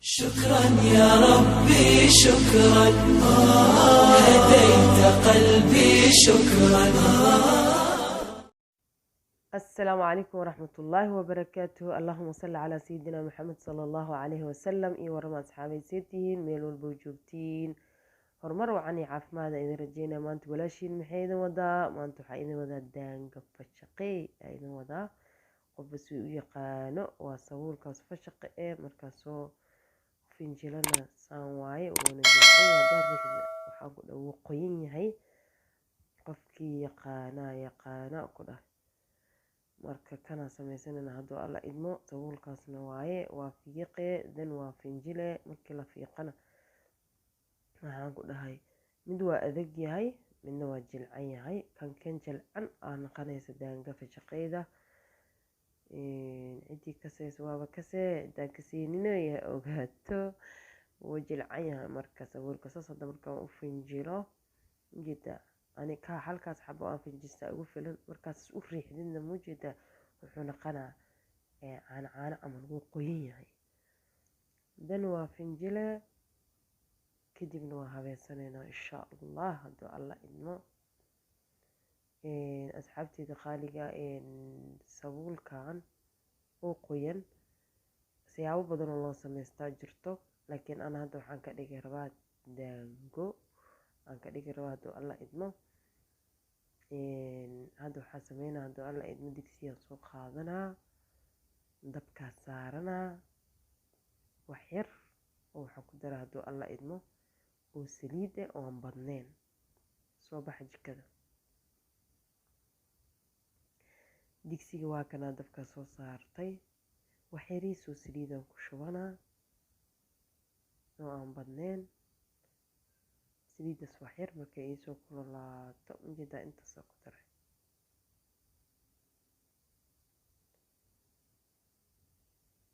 شكرا يا ربي شكرا، هديت قلبي شكرا. Asalaamu calaykum waraxmat ullaahi wabarakaatuhu. Allahuma salli calaa sayidina Maxamed sala allahu calayhi wasalam. Iyo warama asxaabay, seetihiin meel walba joogtiin? Horumar wacan iyo caafimaada idin rajeynaya. Maanta walaashiin maxay idin wadaa? Maanta waxaa idin wadaa daanga fashaqey aa idin wadaa. Qofba si u yaqaano waa sabuulkaas fashaqe ee markaasoo finjilana saan waaye, wuuna jilcay. Haddaa riixda waxaa ku dhow wuu qoyan yahay. Qofkii yaqaanaa yaqaana ku dhah. Marka kanaa sameysanayna hadduu Alla idmo. Sabuulkaasna waaye, waa fiiqe, dan waa finjile. Markii la fiiqana waxaan ku dhahay mid waa adag yahay, midna waa jilcan yahay. Kan jilcan aa noqonaysa daanga fashaqeyda. Ciddii kasaysa waaba kasee, cidaan kaseenina ya ogaato wuu jilcan yahay. Marka sabuulka saas hadda markaan u finjilo, ujeedaa ani kaa halkaas xabo aan finjistaa ugu filan. Markaas u riixdidna mujeedaa wuxuu noqonaa caano caano camal, wuu qoyan yahay. Dan waa finjile, kadibna waa habeysanaynaa insha Allah hadduu Alla idmo. Asxaabteyda qaaliga, sabuulkan oo qoyan siyaabo badan oo loo sameystaa jirto, laakiin ana hadda waxaan ka dhigi rabaa daango aan ka dhigi rabaa hadduu Alla idmo. Hadda waxaan sameynaa hadduu Alla idmo, digsiyaan soo qaadanaa, dabkaa saaranaa, wax yar oo waxaan ku daraa hadduu Alla idmo oo saliid ah oo aan badnayn. Soo baxa jikada. Digsiga waa kanaa, dabkaa soo saartay, wax yariisoo saliidaan ku shubanaa oo aan badnayn. Saliiddaas wax yar markay iisoo kululaato, ujeedaa intaasaa ku daray.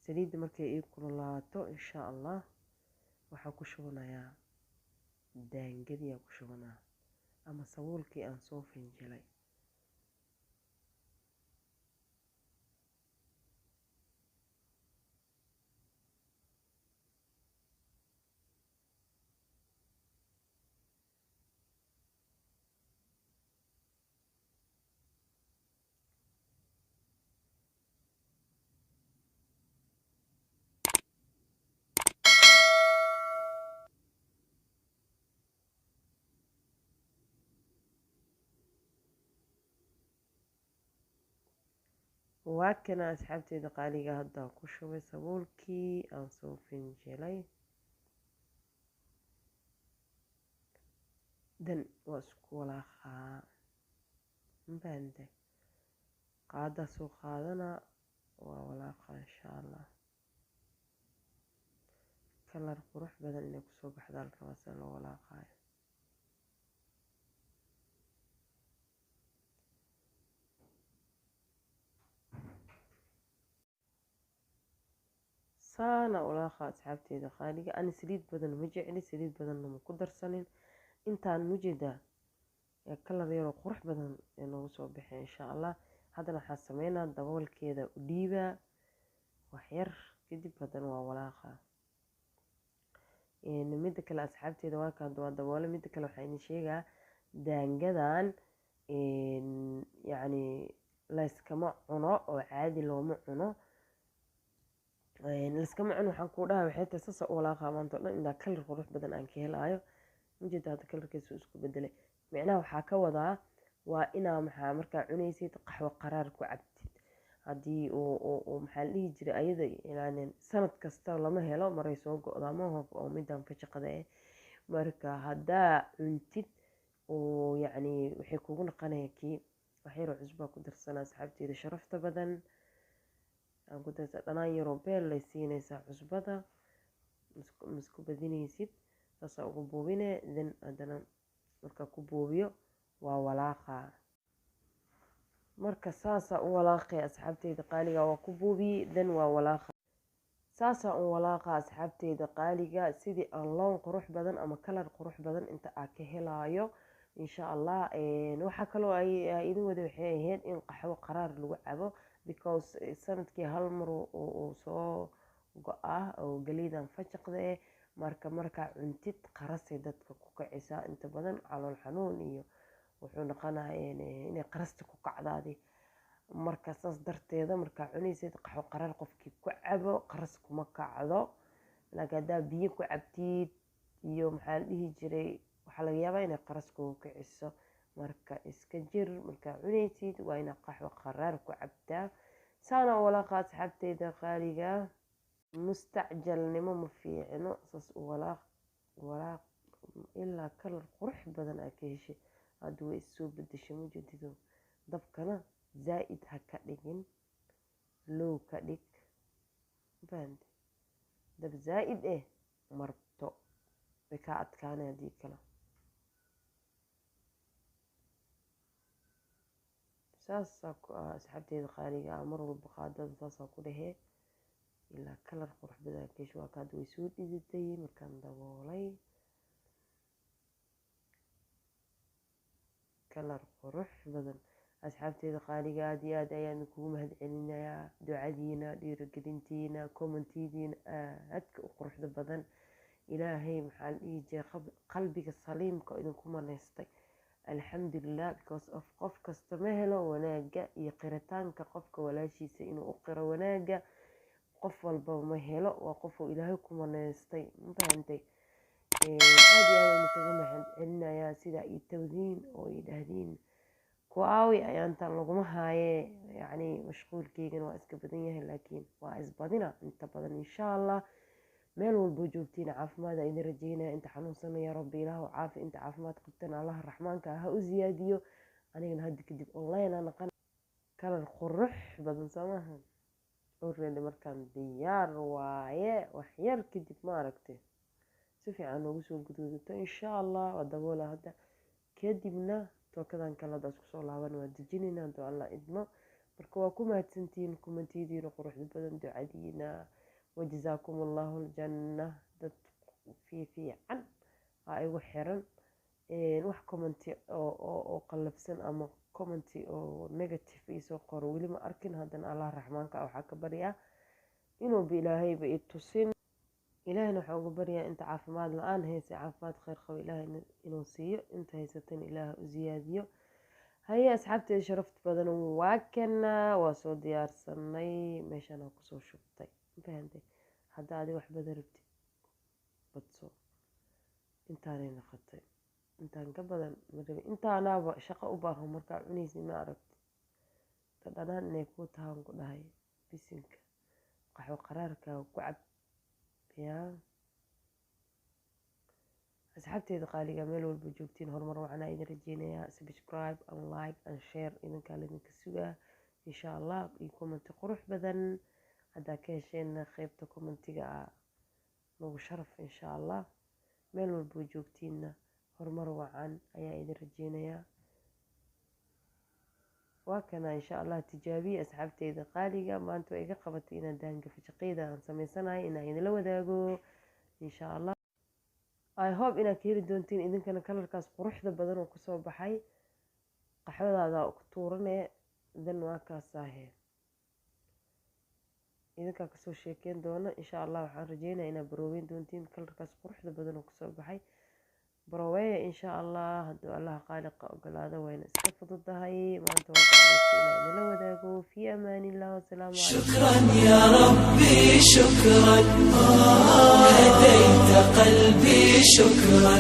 Saliidda markay ii kululaato insha Allah waxaan ku shubanayaa daangadii aan ku shubanaa ama sabuulkii aan soo finjilay. Waa kana asxaabteyda qaaliga, haddaan ku shubay sabuulkii aan soo finjilay. Dan waa isku walaaqaa, mafahante? Qaadaa soo qaadana, waa walaaqa insha Allah. Kalar qurux badan inay kusoo baxdaa la rabaa sida loo walaaqaayo. Saana walaaqa asxaabteyda qaaliga. Ani saliid badan ma jecli, saliid badanna ma ku darsanin. Intaan mujeedaa kalar yaroo qurux badan ee noogu soo baxay insha Allah. Haddana waxaan sameynaa daboolkeeda u dhiibaa wax yar, kadib haddana waa walaaqa. Midda kale asxaabteyda, waa kaan, waa daboole. Midda kale waxaa idin sheegaa, daangadan yacni layskama cuno oo caadi looma cuno, layskama cuno. Waxaan kuu dhahay waxay tahay saasa u walaaqa maanta o dhan intaa kalar qurux badan aan ka helaayo. Ujeeda hadda kalarkiisu isku bedelay. Micnaha waxaa ka wadaa waa inaa maxaa markaa cunaysid qaxwo qaraar ku cabtid. Haddii uu maxaa la dhihi jiray ayada, yani sanad kasta lama helo, maray soo go-daa maho oo midaan fashaqada eh. Marka haddaa cuntid oo yacni waxay kugu noqonaya kii wax yaroo cusbaa ku darsanaa. Asxaabteyda sharafta badan, aan ku darsa dhanaan yaroo beel lay siinaysaa cusbada, masku badinaysid, saasaa ugu buubine. Then haddana markaa ku buubiyo waa walaaqaa. Marka saasaa u walaaqay asxaabteyda qaaliga, waa ku buubiyey, then waa walaaqa. Saasaa u walaaqa asxaabteyda qaaliga, sidii aan loon qurux badan ama kalar qurux badan inta aan ka helaayo insha Allah. Waxaa kaloo ay idin wada waxay ahayd in qaxwo qaraar lagu cabo, because sanadkii hal mar uu soo Go-ah oo galeydan fajaqda eh. Marka markaa cuntid, qarasay dadka ku kicisaa inta badan, calool xanuun iyo wuxuu noqonaya inay qarasta ku kacdaadi. Marka saas darteeda markaa cunaysid, qaxwo qaraar qofkii ku cabo qaras kuma kacdo, laakiin haddaa biyo ku cabtid iyo maxaa la dhihi jiray, waxaa laga yaabaa inay qaras kugu kiciso. Marka iska jir, markaa cunaysid waa inaad qaxwo qaraar ku cabtaa. Saana u walaaqa, asxaabteyda qaaliga. Mustacjalnimo ma fiicno. Saas u walaaq walaaq ilaa kalar qurux badan aa ka heshay. Hadda way issoo bedeshay, mujadido. Dabkana zaa-id ha ka dhigin, low ka dhig, fahante? Dab zaa-id eh marto way kaa adkaanay haddii kale. Saasaa ku ah, asxaabteyda qaaliga ah. Mar walba qaadada saasaa ku dhehee ilaa kalar qurux badan ka hesho. Waa ka hadda way soo dhidatay markaan daboolay, kalar qurux badan. Asxaabteyda qaaliga, aada iyo aad ayaan kugu mahad celinayaa ducadiina, dhiirigelintiina, commentidiina aadka u quruxda badan. Ilaahay maxaa la dhihi jiray, qalbiga saliimka oo idinku manaystay, alxamdulilah, because of qof kasta ma helo wanaaga iyo qiritaanka qofka walaashiisa inuu u qiro wanaaga. Qof walbaba ma helo, waa qof uu Ilaahay ku manaystay, ma fahantay? Aada iyo aad ayaan kaga mahad celinayaa sidaa ii tawdiin oo ii dhahdiin ku aawi ayaantan laguma haaye. Yacni mashquulkeygana waa iska badan yahay, laakiin waa isbadina inta badan. Insha Allah meel walbo joogtiin caafimaad idin rajeynaya. Inta xanuunsanaya, Rabbi Ilaahu caafi. Inta caafimaad qabtana, Allaha Raxmaanka ha u siyaadiyo. Anigana hadda kadib online aan naqan. Kalar qurux badan soo maaha? Already markaan diyaar waaye. Wax yar kadib, ma aragtay, si fiican noogu soo guduudato insha Allah. Waa daboola hadda, kadibna tookadan kale hadda isku soo laaban, waa dejinayna hadduu Allah idmo. Marka waa ku mahadsantihiin kumantiyadiina quruxda badan, ducadiina, wajazaakum Allahu aljanna. Dad fiifiican aa igu xiran. Wax commenti oo qallafsan ama commenti oo negative iisoo qoro weli ma arkin. Haddana Allah Raxmaanka waxaa ka baryaa inuuba Ilaahayba i tusin. Ilaahayna waxaa uga baryaa inta caafimaad la-aan haysa caafimaad kheyr qabo Ilaahay inuu siiyo, inta haysatana Ilaah u siyaadiyo. Haye, asxaabteeda sharafta badan, waa kana, waa soo diyaarsanay, meeshaan aa kusoo shubtay, ma fahantay? Hadda adi wax badan rabtid, badso. Intaanay noqotay, intaan ka badan ma rabi. Intaanaaba shaqo u baahan markaa cunaysid, ma aragti dhadhanaan inay kuu tahaan ku dhahay. Bisinka, qaxwo qaraarka ku cab yaa. Asxaabteeda qaaliga, meel walba joogtiin horumar wacanaa idin rajeynayaa. Subscribe and like and share idinkaa laydinka sugaa insha Allah, iyo commenti qurux badan haddaa ka hesheenna qeybta commentiga ah nagu sharaf insha Allah. Meel walba joogtiinna horumar wacan ayaa idin rajeynayaa. Waa kana insha Allah, tijaabiye asxaabteyda qaaliga. Maanta waa iga qabatay inaan daanga fajaqeyda aan sameysanahay inaan idinla wadaago insha Allah. I hope inaad ka heli doontiin idinkana kalarkaas quruxda badan oo kusoo baxay. Qaxwadaada ku tuurane, dan waa kaasaahe, idinkaa kasoo sheekeyn doona insha Allah. Waxaan rajeynaya inaad barooweyn doontiin kalarkaas quruxda badan oo kusoo baxay. Baroweeya insha Allah, hadduu Allaha qaaliqa ogolaado. Wayna iska fududahay. Maanta waa jeclaystay inaan idinla wadaago. Fi amaan illah, wasalaamu calaykum. شكرا يا ربي شكرا، هديت قلبي، شكرا.